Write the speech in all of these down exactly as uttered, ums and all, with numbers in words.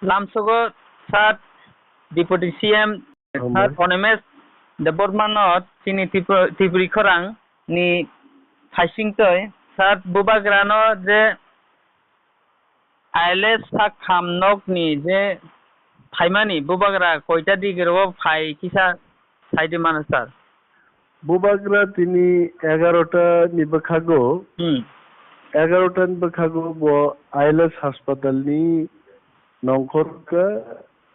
Lamsogo sir Deputy C M Hambai. Sir Animesh Debbarma no chini Tripura, Tripuri khorang ni phaisingtwi sir Bubagra no je I L S sak kham nok ni je phaimani Bubagra koita degree o phai kisa saidi mano sir. Bubagra tini egarota ni bwkhago, Hmm. egarota ni bwkhago bo I L S hospital ni nongkhor kha,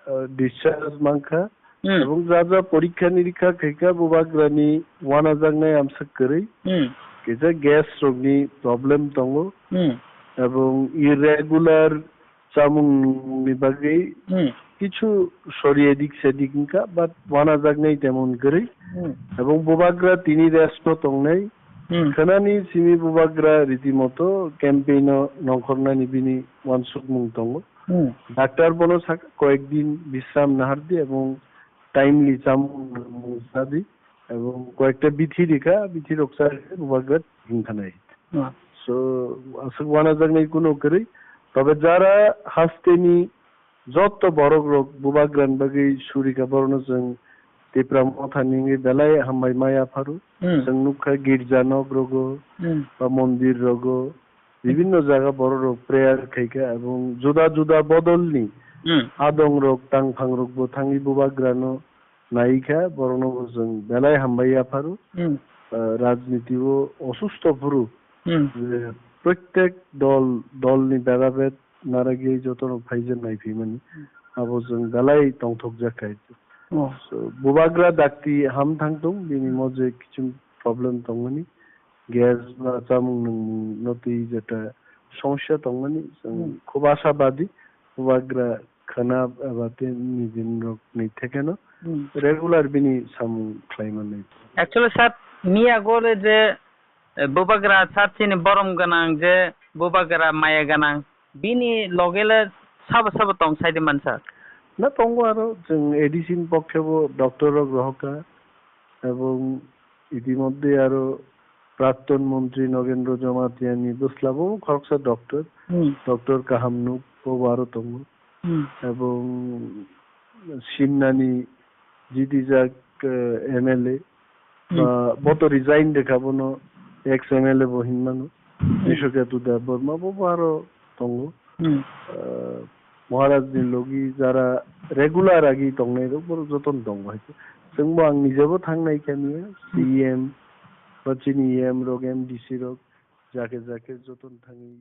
ah, discharge mankha. Hmm. Ebong ja ja porikha nirikha khaikha Bubagra ni wanajaknai amsa kwrwi. Hmm. Kisa gas rokni problem tongo. Hmm. Ebong irregular chamung ni bagwi Hmm. kichu sori edik sedik wngkha, but wanajaknai temon kwrwi. Hmm. Ebong Bubagra tini rest o tongnai. Hmm. Khwnani simi Bubagra ritimoto campaign o nongkhornani bini wansukmung tongo. Hmm. Doctor bono sakha koyek din bisram nahardi ebong timely chamung nangmung chadi ebong koyekta bithi rikha, bithi rok chakhe Bubagra himkhanai. Hmm. So, aswk wanajaknai kuno kwrwi. Tobe jara hasteni jotto borok rok Bubagrani bagwi surika borokno chwng Tipra Motha ni wngwi belai hambai ma yapharo. Hmm. Chwng nukha girja nok rogo, Hmm. ba mondir rogo, bibinno jaga borok rok prayer khaikha, ebong juda juda bodolni Hmm. adong rok, tangphang rok bo thangwi Bubagrano naikha, borokno bo chwng belai hambai yapharo. Hmm. Ah, rajniti o osusto phuru Hmm. je prottek dol, dolni bhedabhed naragwi jotono phaijak naiphimani, Hmm. abo chwng belai tongthokjak kha. Oh. So, Bubagra dakti ham thangtung, bini Hmm. mo je kiching problem tongmani, gas ba chamung nwngmung no twi jeta somosya tongmani, chwng Hmm. khub ashabadi, Bubagra khwna eba tei nijin rok ni thekeno Hmm. regular bini samung khlai mani. Actually, sir, miya gore je, eh, Bubagra sir chini borom gwnang je Bubagra maya gwnang, bini loge le sabo sabo tong saidi man sir? Na tongo aro chwng A D C ni pokhe bo doctor rok rohorkha ebong itimodhye aro Prakton montri Nogendro Jamatia ni bwsla bo khoroksa doctor, Hmm. doctor kaham nuk bo aro tongo. Hmm. Ebong Simnani jitijak, eh, M L A, Hmm. ba boto resign dekha bono ex M L A bo hinmano. Hmm. Krishoketu Debbarma bo, bo aro tongo. Hmm. Eh, Maharaj ni logi jara regular agi tongnai rok borok jotono tongo hai. Chwngbo ang nijebo thangnai kha niya, Hmm. C E M ba chini E M rok, M D C rok, jake jake jotono thangwi